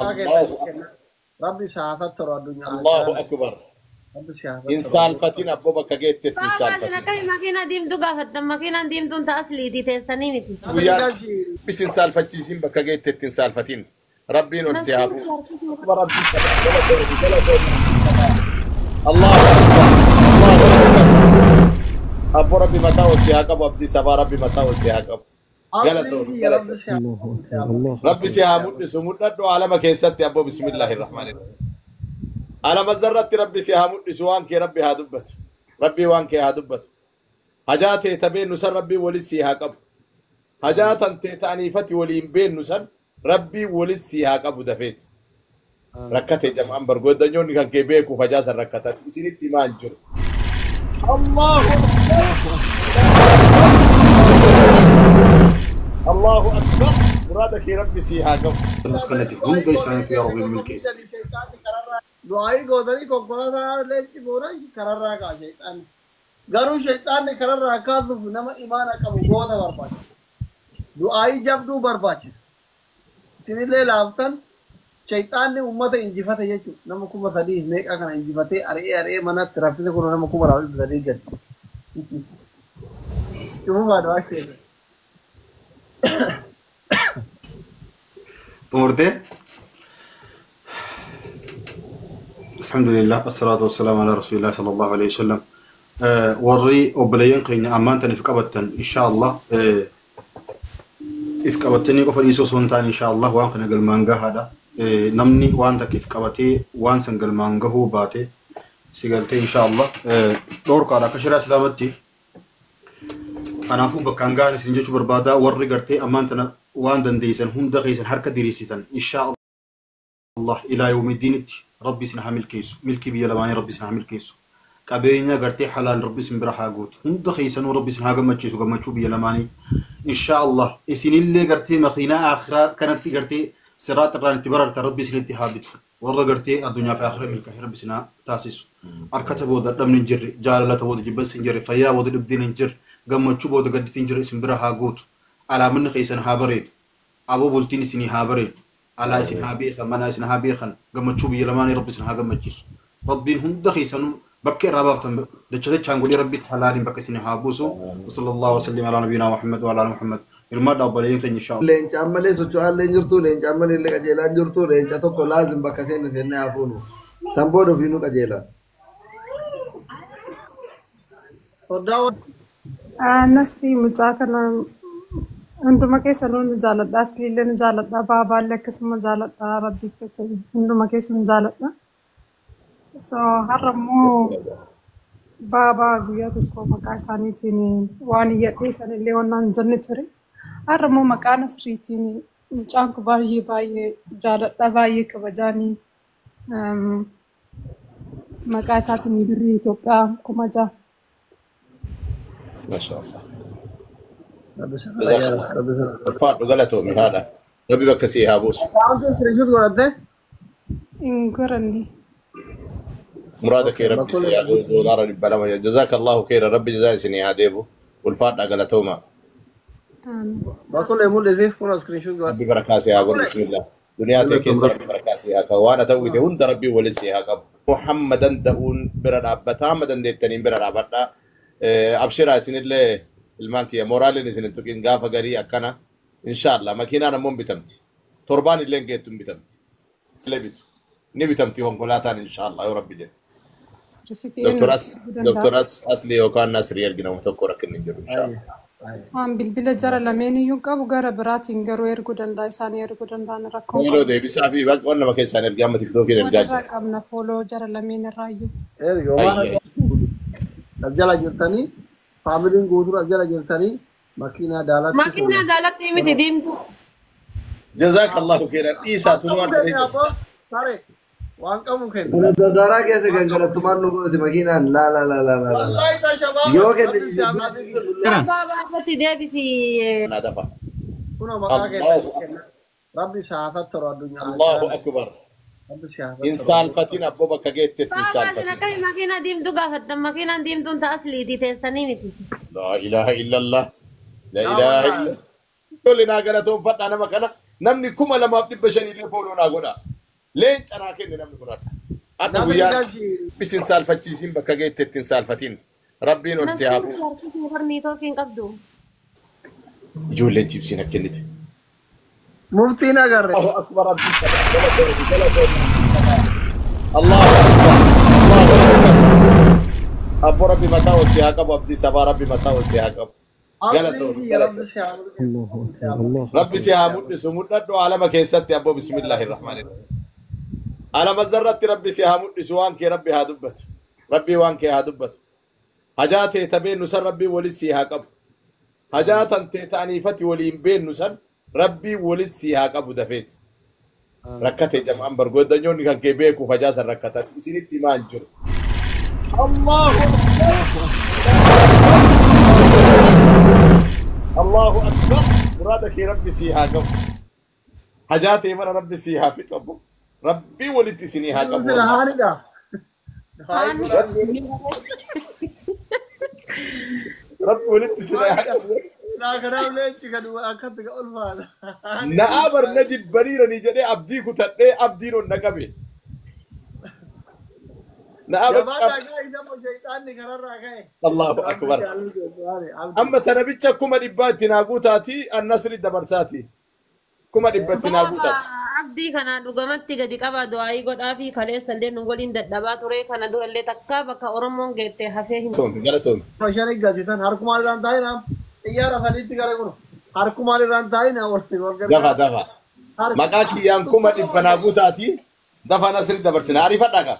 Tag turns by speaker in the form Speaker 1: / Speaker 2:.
Speaker 1: Allahu
Speaker 2: Rabbi si haa fattaru addunyaa
Speaker 1: Allahu
Speaker 2: akhiraa.
Speaker 1: akbar.
Speaker 2: Rabbi si haa
Speaker 1: Hin
Speaker 2: fattaru.
Speaker 1: saalfatin abboo bakka geettetti hin
Speaker 3: Baabaa isin
Speaker 1: saalfatin.
Speaker 3: akkami makiinaa diimtuu gaafattan? Makiinaan diimtuun ta'a asliitii teessanii miti.
Speaker 2: Nasri
Speaker 1: Guyyaan
Speaker 2: galchi.
Speaker 1: isin saalfachiisin bakka geettetti hin saalfatin. Rabbiin ol si haa
Speaker 3: Nasiin si
Speaker 1: fuudhu.
Speaker 3: harkisuu.
Speaker 1: Akbar abdii sabaa galatoomi galatoomi. Allahu akbar. Allahu akbar. Abbo Rabbi mataa ol si haa qabu abdii sabaa Rabbi mataa ol si haa qabu.
Speaker 2: Abdii
Speaker 1: Galatoomi
Speaker 2: kiyya Rabbi
Speaker 1: galatoomi.
Speaker 2: si haa
Speaker 4: Allahu
Speaker 2: Rabbi si haa
Speaker 4: akbar. Allahu
Speaker 1: Rabbi
Speaker 4: akbar.
Speaker 1: si haa mul'isu mul'adhu alama keessatti abbo bismillaahi rahmaani rahiim. Alama zarratti Rabbi si haa mul'isu waan kee Rabbi haa dubbatu. Rabbi waan kee haa dubbatu. Hajaa tee ta beennu san Rabbi walis si haa qabu. Hajaa tan tee ta'aniifati waliin beennu san Rabbi walis si haa qabu dafeeti. Rakkate jam'aan bargooddanyoonni kan kee beekuuf hajaa san rakkatan isinitti himaa hin jiru. Allahu akbar. Allahu akbar. Muraada kee Rabbi si haa qabu.
Speaker 5: As kanatti hunda isaaniitu yaa Rabbi milkeessi.
Speaker 2: Du'aayii gootanii konkolaataa leenci boona kararraa kaa sheexaanni. Garuu sheexaanni kararraa kaasuuf nama imaana qabu goota barbaachisa. Du'aayii jabduu barbaachisa. Isinillee laaftan sheexaanni uummata injifate jechuudha. Nama 3000 meeqa kana injifatee ari'ee ari'ee manatti raffise kun nama 2300 galche. Cufufaa du'aa keessa.
Speaker 5: Xumurtee? Alhamdulillah, asalaatu wasalaamu ala rasuulillah sallallahu alaihi wasallam. Warri obboleeyyan keenya ammaan tan if qabattan insha Allah if qabattanii qofa dhiisuu osoo hin taane insha Allah waan kana galmaan gahaadha. Namni waan takka if qabatee waan san galmaan gahuu baate si galtee insha Allah dhoorkaadha akka shari'aa islaamatti. Kanaafuu bakkaan gahan isin jechuu barbaada warri gartee ammaan tana waan dandeessan hunda keessan harka diriirsitan insha Allah ilaa yawmiddiinitti rabbi isin haa milkeessu milkii biyya lamaanii rabbi isin haa milkeessu qabeenya gartee halaal rabbi isin bira haa gootu hunda keessanuu rabbi isin haa gammachiisu gammachuu biyya lamaanii insha Allah isinillee gartee makiinaa akhiraa kanatti gartee siraat irraan itti bararta rabbi isinitti haa bitu warra gartee addunyaa fi akhiraa milkaa'e rabbi isin haa taasisu harkata booda dhabni hin jirre jaalalata booda jibbansi hin jirre fayyaa booda dhibdiin hin jirre gammachuu booda gadditiin hin jirre isin bira haa gootu alaamanni keessan haa bareedu aboo bultiin isinii haa bareedu alaa isin haa beekan manaa isin haa beekan gammachuu biyya lamaanii rabbi isin haa gammachiisu rabbiin hunda keessanuu bakka irraa baaftan dacha dachaan godhee rabbitti halaaliin bakka isin haa buusu wasallallahu wasallim alaa nabiyinaa Muhammad wa alaa Muhammad hirmaadha obboleeyyan keenya insha Allah.
Speaker 6: Leencaan malee socho'aan jirtu, leencaan malee illee qajeelaan jirtu, leenca tokko laazim bakka seenne seennee haa fuunu. San booda ofiinuu qajeela.
Speaker 2: Soddaa
Speaker 7: Nasri mucaa kana hunduma keessanuu ni jaaladha. Asliillee ni jaaladha. Baabaallee akkasuma jaaladha. Rabbiif jecha hunduma keessan jaaladha. So har'a immoo baabaa guyyaa tokko maqaa isaaniitiin waan iyyadhee sanillee waan hin jenne ture. Har'a immoo maqaa Nasriitiin mucaan kun baay'ee baay'ee jaaladha. Baay'ee kabajaanii maqaa isaatiin birrii Itoophiyaa 6000.
Speaker 1: Masha Allah.
Speaker 2: Rabbi si haa
Speaker 1: Jazakallah.
Speaker 2: Rabbi si haa.
Speaker 1: Ulfaadhu galatoomi haadha. Rabbi bakka si haa buusu.
Speaker 2: Akkaawuntiin screenshot godhatte?
Speaker 7: Hin goranne.
Speaker 1: Muraada kee Rabbi si haa godhu $200. Jazakallahu khairan. Rabbi jazaa isinii haa deebu. Ulfaadha galatooma.
Speaker 7: Amiin.
Speaker 2: Bakulee mul'isiif kun screenshot godhatte.
Speaker 1: Rabbi barakaa si haa godhu. Bismillah. Duniyaa tee keessa Rabbi barakaa si haa qabu. Waan ati hawwite hunda Rabbi waliin si haa qabu. Muhammadan da'uun bira dhaabbataa hamma dandeettaniin bira dhaabbadhaa. Abshiraa isinillee ilmaan kiyya mooraaliin isin hin tuqin gaafa garii akkana. Inshallah makiinaan ammoo hin bitamti. Torbaan illee hin geettu hin bitamti. Illee bitu. Ni bitamti konkolaataan inshallah yoo Rabbi jedhe.
Speaker 7: Risitii eenyu erguu danda'a?
Speaker 1: Doktor Asli yookaan Nasri ergina tokko rakkinni hin jiru inshallah.
Speaker 7: Waan bilbila jara lameen iyyuu qabu gara biraatiin garuu erguu danda'a isaanii erguu danda'an rakkoon
Speaker 1: Yeroo
Speaker 7: qabu.
Speaker 1: deebisaa fi waan nama keessaan ergaa amma tiktookiin ergaa
Speaker 7: Walirraa
Speaker 1: jira.
Speaker 7: qabna fooloo jara lameen irraa iyyuu.
Speaker 2: Erga waan
Speaker 1: Ayyee.
Speaker 2: as jala jirtanii faamiliin guutuun as jala jirtanii makiinaa daalatti
Speaker 3: Makiinaa daalatti miti diimtuu.
Speaker 1: Jazakallahu khairan. Dhiisaa
Speaker 2: Waan
Speaker 1: tunuu
Speaker 2: qabu
Speaker 1: waan
Speaker 2: kenni
Speaker 1: ta'eef.
Speaker 2: abboo saree waan qabu kenni.
Speaker 6: Kana dardaraa keessa gangalattumaan nu gooti makiinaan laa laa laa laa laa laa.
Speaker 2: Wallaahi ta shabaaba
Speaker 6: Yoo
Speaker 2: Rabbi si haa
Speaker 6: kennite
Speaker 3: Baabaa irratti deebisi.
Speaker 1: Naa dafa.
Speaker 2: Kunoo maqaa keessan
Speaker 1: Allahu
Speaker 2: kenna. Rabbi si haa fattaru addunyaa
Speaker 1: Allahu
Speaker 2: akhiraa.
Speaker 1: akbar.
Speaker 2: Rabbi si haa
Speaker 1: Hin
Speaker 2: fattaru.
Speaker 1: saalfatin abboo bakka geettetti hin
Speaker 3: Baabaa isin
Speaker 1: saalfatin.
Speaker 3: akkami makiinaa diimtuu gaafattan? Makiinaan diimtuun ta'a asliitii teessanii miti.
Speaker 1: Laa ilaaha illallah. Laa
Speaker 2: Yaa
Speaker 1: ilaaha
Speaker 2: wallaahi.
Speaker 1: illallah. Tole naa galatoonfadhaa nama kana. Namni 2500 illee follow naa godha. Leenca naa kenne namni kun har'a. Har'a
Speaker 2: Nasri
Speaker 1: guyyaan
Speaker 2: galchi.
Speaker 1: isin saalfachiisin bakka geette ittiin saalfatiin. Rabbiin ol si haa
Speaker 3: Nasriin
Speaker 1: fuudhu.
Speaker 3: jaartii kee niitoorkii hin qabdu.
Speaker 1: Ijoolleen chipsiin akka kennite.
Speaker 2: Muftiin agarre.
Speaker 1: Allahu akbar abdii qaba. Galatoomi, galatoomi. Allahu akbar. Allahu akbar. Abbo Rabbi mataa ol si haa qabu abdii sabaa Rabbi mataa ol si haa qabu.
Speaker 2: Abdiin
Speaker 1: Galatoomi,
Speaker 2: kiyya Rabbi
Speaker 1: galatoomi.
Speaker 2: si haa
Speaker 4: Allahu
Speaker 2: mul'isu.
Speaker 4: akbar. Allahu
Speaker 1: Rabbi si
Speaker 4: akbar.
Speaker 1: haa mul'isu mul'adhu alama keessatti abbo bismillaahi rahmaani rahiim. Alama zarratti Rabbi si haa mul'isu waan kee Rabbi haa dubbatu. Rabbi waan kee haa dubbatu. Hajaa tee ta beennu san Rabbi walis si haa qabu. Hajaa tan tee ta'aniifati waliin beennu san Rabbi walis si haa qabu dafeeti. Rakkate jam'aan bargooddanyoonni kan kee beekuuf hajaa san rakkatan isinitti himaa hin jiru. Allahu akbar. Allahu akbar. Muraada kee Rabbi si haa qabu. Hajaa tee mara Rabbi si haa fixu abbo. Rabbi walitti isinii haa qabu
Speaker 2: Sila
Speaker 1: wallahi.
Speaker 2: haanidha.
Speaker 3: Haani.
Speaker 1: Rabbi walitti Rabbi walitti isinii haa qabu.
Speaker 2: Silaa kanaaf leenci kan akkatti ka ulfaata.
Speaker 1: Na'aa bar na jibbaniiranii jedhee abdii kutadhee abdiin ol na qabe. Na'aa
Speaker 2: Gabaa
Speaker 1: bakka
Speaker 2: dhagaa isa moo shayxaanni kararraa ka'e.
Speaker 1: Allahu
Speaker 2: Rabbi
Speaker 1: akbar.
Speaker 2: si haa mul'isu. Abdii.
Speaker 1: Amma tana bicha 100,000 itti naa guutaati annasri dabarsaati. 100,000 itti naa
Speaker 3: Baaba
Speaker 1: guutaati.
Speaker 3: abdii kana dhugamatti gadi qaba du'aayii godhaa fi kaleessa illee nu waliin dadhabaa ture kana durallee takka bakka Oromoon geette hafee hin
Speaker 1: Galatoomi galatoomi.
Speaker 2: Shani galchitan harkumaan irraan taa'ina. Xiyyaara sadiitti gara kun harkumaan irraan taa'ina wal
Speaker 1: Dafa
Speaker 2: gargaara.
Speaker 1: dafa. Maqaa kiyyaan 100,000 naa guutaati. Dafa nasri dabarsina. Ariifadhaa kaa.